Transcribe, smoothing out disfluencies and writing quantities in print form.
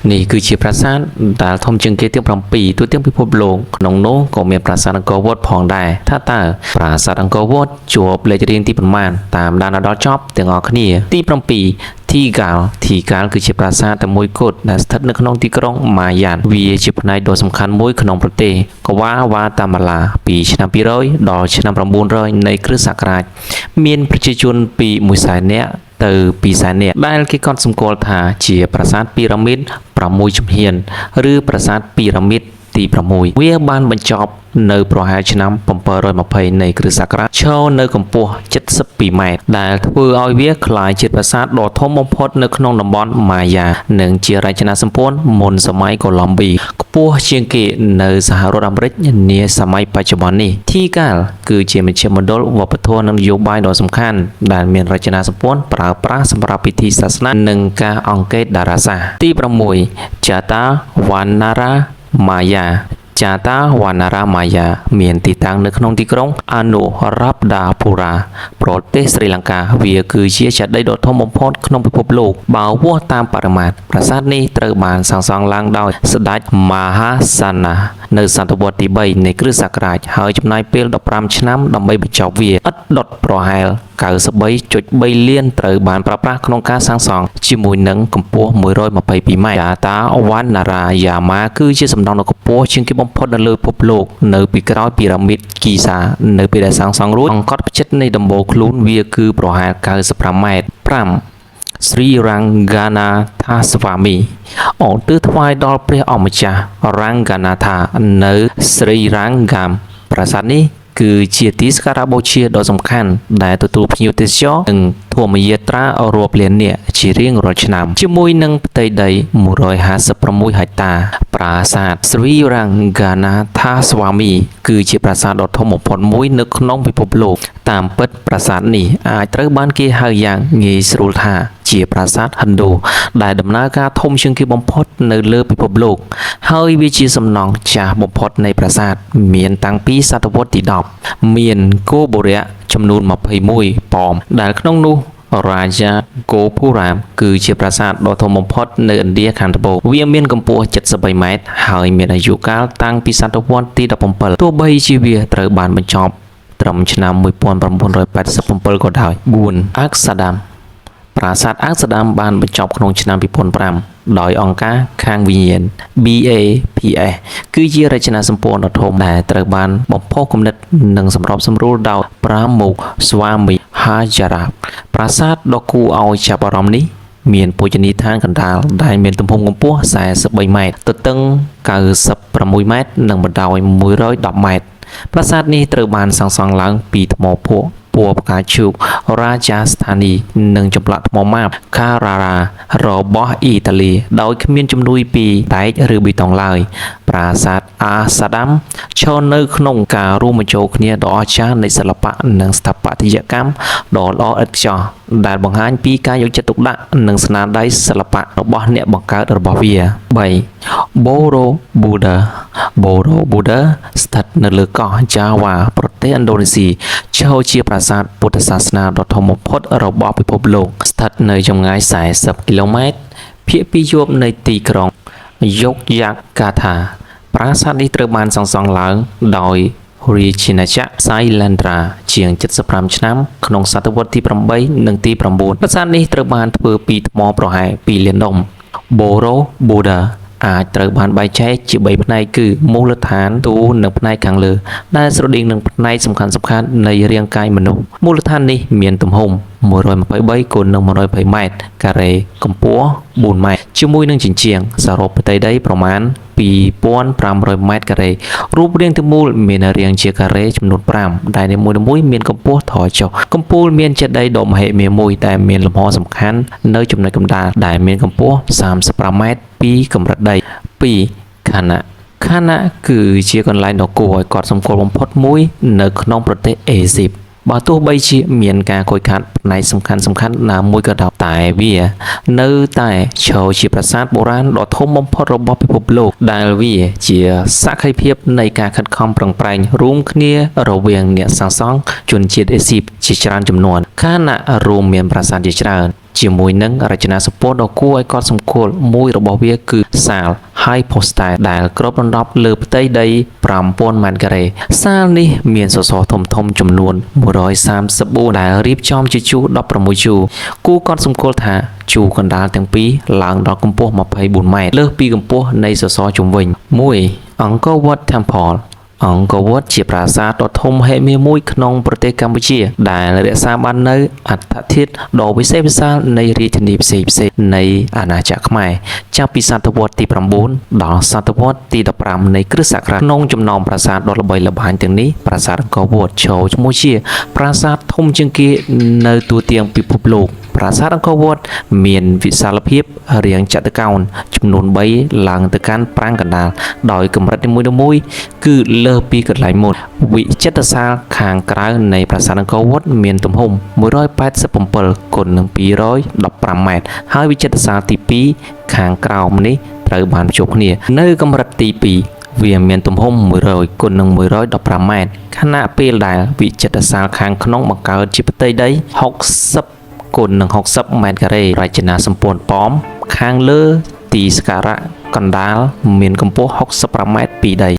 នេះគឺជាប្រាសាទដែលធំជាងគេទាំង7ទូទាំងពិភពលោកក្នុងនោះក៏មានប្រាសាទអង្គរវត្តផងដែរថាតើប្រាសាទអង្គរវត្តជាប់លេខរៀងទីប៉ុន្មានតាមដានដល់ចប់ទាំងអស់គ្នាទី7ធីកាល់ធីកាល់គឺជាប្រាសាទតែមួយគត់ដែលស្ថិតនៅក្នុងទីក្រុងម៉ាយ៉ានវាជាផ្នែកដ៏សំខាន់មួយក្នុងប្រទេសកវ៉ាវ៉ាតាម៉ាឡាពីឆ្នាំ200ដល់ឆ្នាំ900នៃគ្រិស្តសករាជមានប្រជាជនពី1សែននាក់ទៅ2សែននាក់ដែលគេកត់សម្គាល់ថាជាប្រាសាទពីរ៉ាមីត6ជំហានឬប្រាសាទពីរ៉ាមីតទី6វាបានបញ្ចប់នៅប្រហែលឆ្នាំ720នៃគ្រិស្តសករាជឈរនៅកម្ពស់72ម៉ែត្រដែលធ្វើឲ្យវាក្លាយជាប្រាសាទដ៏ធំបំផុតនៅក្នុងតំបន់ម៉ាយ៉ានិងជារចនាសម្ព័ន្ធមុនសម័យកូឡុំប៊ីខ្ពស់ជាងគេនៅសហរដ្ឋអាមេរិកនាសម័យបច្ចុប្បន្ននេះធីកាលគឺជាមជ្ឈមណ្ឌលវប្បធម៌និងនយោបាយដ៏សំខាន់ដែលមានរចនាសម្ព័ន្ធប្រើប្រាស់សម្រាប់ពិធីសាសនានិងការអង្កេតតារាសាស្ត្រទី6ចាតាវ៉ាណារ៉ាម៉ាយ៉ាចាតាវ៉ាណារ៉ាម៉ាយ៉ាមានទីតាំងនៅក្នុងទីក្រុងអានុរ៉ាប់ដាពូរ៉ាប្រទេសស្រីលង្កាវាគឺជាចេតិយដ៏ធំបំផុតក្នុងពិភពលោកបើវាស់តាមបរិមាត្រប្រាសាទនេះត្រូវបានសាងសង់ឡើងដោយស្ដេចមហាសាណានៅសតវត្សទី3នៃគ្រិស្តសករាជហើយចំណាយពេល15ឆ្នាំដើម្បីបញ្ចប់វាឥដ្ឋដុតប្រហែល93.3លានត្រូវបានប្រើប្រាស់ក្នុងការសាងសង់ជាមួយនឹងកម្ពស់122ម៉ែត្រចាតាវ៉ាណារ៉ាយ៉ាម៉ាគឺជាសំណង់ដ៏ខ្ពស់ជាងគេបំផុតនៅលើពិភពលោកនៅពីក្រោយពីរ៉ាមីតគីសានៅពេលដែលសាងសង់រួចអង្កត់ផ្ចិតនៃដំបូលខ្លួនវាគឺប្រហែល95ម៉ែត្រ5ស្រីរ៉ាំងហ្គាណាថាស្វាមីអទិថ្វាយដល់ព្រះអម្ចាស់រ៉ាំងហ្គាណាថានៅស្រីរ៉ាំងហ្គាមប្រាសាទនេះគឺជាទីសក្ការៈបូជាដ៏សំខាន់ដែលទទួលភ្ញៀវទេសចរនិងធម្មយាត្រារាប់លាននាក់ជារៀងរាល់ឆ្នាំជាមួយនឹងផ្ទៃដី156ហិកតា ប្រាសាទស្រីរ៉ាំងហ្គាណាថាស្វាមីគឺជាប្រាសាទដ៏ធំបំផុតមួយនៅក្នុងពិភពលោកតាមពិតប្រាសាទនេះអាចត្រូវបានគេហៅយ៉ាងងាយស្រួលថាជាប្រាសាទហិណ្ឌូដែលដំណើរការធំជាងគេបំផុតនៅលើពិភពលោកហើយវាជាសំណង់ចាស់បំផុតនៃប្រាសាទមានតាំងពីសតវត្សទី10មានគោបុរៈចំនួន21ប៉មដែលក្នុងនោះរាជាគោភូរាមគឺជាប្រាសាទដ៏ធំបំផុតនៅឥណ្ឌាខាងត្បូងវាមានកម្ពស់73ម៉ែត្រហើយមានអាយុកាលតាំងពីសតវត្សទី17ទោះបីជាវាត្រូវបានបញ្ចប់ត្រឹមឆ្នាំ1987ក៏ដោយ4អាក់សាដាមប្រាសាទអាក់សាដាមបានបញ្ចប់ក្នុងឆ្នាំ2005ដោយអង្គការខាងវិញ្ញាណ BAPS គឺជារចនាសម្ព័ន្ធដ៏ធំដែលត្រូវបានបំផុសគំនិតនិងសម្របសម្រួលដោយប្រាមុខស្វាមីហាចារ៉ាប្រាសាទដ៏គួរឲ្យចាប់អារម្មណ៍នេះមានភោជនីយដ្ឋានកណ្ដាលដែលមានទំហំកម្ពស់43ម៉ែត្រទទឹង96ម៉ែត្រនិងបណ្ដោយ110ម៉ែត្រប្រាសាទនេះត្រូវបានសាងសង់ឡើងពីថ្មភក់ពណ៌ផ្កាឈូករាជាស្ថានីនិងចម្លាក់ថ្មម៉ាបការ៉ារ៉ារបស់អ៊ីតាលីដោយគ្មានជំនួយពីដែកឬបេតុងឡើយប្រាសាទអាសាដាមឈរនៅក្នុងការរួមបញ្ចូលគ្នាដ៏អស្ចារ្យនៃសិល្បៈនិងស្ថាបត្យកម្មដ៏ល្អឥតខ្ចោះដែលបង្ហាញពីការយកចិត្តទុកដាក់និងស្នាដៃសិល្បៈរបស់អ្នកបង្កើតរបស់វា3 Borobudur Borobudur ស្ថិតនៅលើកោះយ៉ាវ៉ាប្រទេសឥណ្ឌូនេស៊ីឈរជាប្រាសាទពុទ្ធសាសនាដ៏ធំបំផុតរបស់ពិភពលោកស្ថិតនៅចម្ងាយ40គីឡូម៉ែត្រភាគពីយប់នៃទីក្រុងយុកយ៉ាកាថាប្រាសាទនេះត្រូវបានសាងសង់ឡើងដោយរាជាណាចក្រសៃឡែនដ្រាជាង75ឆ្នាំក្នុងសតវត្សទី8និងទី9ប្រាសាទនេះត្រូវបានធ្វើពីថ្មប្រហែល2លានដុំ Borobudur អាចត្រូវបានបែងចែកជា3ផ្នែកគឺមូលដ្ឋានទូនិងផ្នែកខាងលើដែលស្រដៀងនឹងផ្នែកសំខាន់ៗនៃរាងកាយមនុស្សមូលដ្ឋាននេះមានទំហំ123គុណនឹង120ម៉ែត្រការ៉េកម្ពស់4ម៉ែត្រជាមួយនឹងជញ្ជាំងសរុបផ្ទៃដីប្រមាណ2500ម៉ែត្រការ៉េរូបរាងទាំងមូលមានរាងជាការ៉េចំនួន5ដែលនីមួយៗមានកម្ពស់ថយចុះកំពូលមានចេតិយដ៏មហិមាមួយដែលមានលំហសំខាន់នៅចំណុចកណ្ដាលដែលមានកម្ពស់35ម៉ែត្រពីកម្រិតដី2ខណៈខណៈគឺជាកន្លែងដ៏គួរឲ្យកត់សម្គាល់បំផុតមួយនៅក្នុងប្រទេសអេស៊ីបបើទោះបីជាមានការខូចខាតផ្នែកសំខាន់ៗណាមួយក៏ដោយតែវានៅតែឈរជាប្រាសាទបុរាណដ៏ធំបំផុតរបស់ពិភពលោកដែលវាជាសក្ខីភាពនៃការខិតខំប្រឹងប្រែងរួមគ្នារវាងអ្នកសាងសង់ជនជាតិអេស៊ីបជាច្រើនចំនួនខណៈរួមមានប្រាសាទជាច្រើន ជាមួយនឹងរចនាសម្ព័ន្ធដ៏គួរឲ្យកត់សម្គាល់មួយរបស់វាគឺសាល Hypostyle ដែលគ្របដណ្ដប់លើផ្ទៃដី5000ម៉ែត្រការ៉េសាលនេះមានសសរធំធំៗចំនួន134ដែលរៀបចំជាជួរ16ជួរគួរកត់សម្គាល់ថាជួរកណ្ដាលទាំងពីរឡើងដល់កម្ពស់24ម៉ែត្រលើសពីកម្ពស់នៃសសរជុំវិញ1អង្គរវត្ត Temple អង្គរវត្តជាប្រាសាទដ៏ធំហិមាមួយក្នុងប្រទេសកម្ពុជា ដែលរក្សាបាននូវអដ្ឋិធាតុដ៏វិសេសវិសាលនៃរាជធានីផ្សេងៗនៃអាណាចក្រខ្មែរចាប់ពីសតវត្សទី9ដល់សតវត្សទី15នៃគ្រិស្តសករាជក្នុងចំណោមប្រាសាទដ៏ល្បីល្បាញទាំងនេះប្រាសាទអង្គរវត្តឈរឈ្មោះជា ប្រាសាទធំជាងគេនៅទូទាំងពិភពលោក ប្រាសាទអង្គរវត្តមានវិសាលភាពរាងចតុកោណចំនួន3ឡើងទៅកាន់ប្រាង្គកណ្ដាលដោយកម្រិតនីមួយៗគឺលើសពីកន្លែងមុនវិចិត្រសាលខាងក្រៅនៃប្រាសាទអង្គរវត្តមានទំហំ187គុណនឹង215ម៉ែត្រហើយវិចិត្រសាលទី2ខាងក្រោមនេះត្រូវបានភ្ជាប់គ្នា នៅកម្រិតទី2វាមានទំហំ100គុណនឹង115ម៉ែត្រខណៈពេលដែលវិចិត្រសាលខាងក្នុងបង្កើតជាផ្ទៃដី60 គុណនឹង60ម៉ែត្រការ៉េរចនាសម្ព័ន្ធប៉មខាងលើទីសក្ការៈកណ្ដាលមានកម្ពស់65ម៉ែត្រពីដី។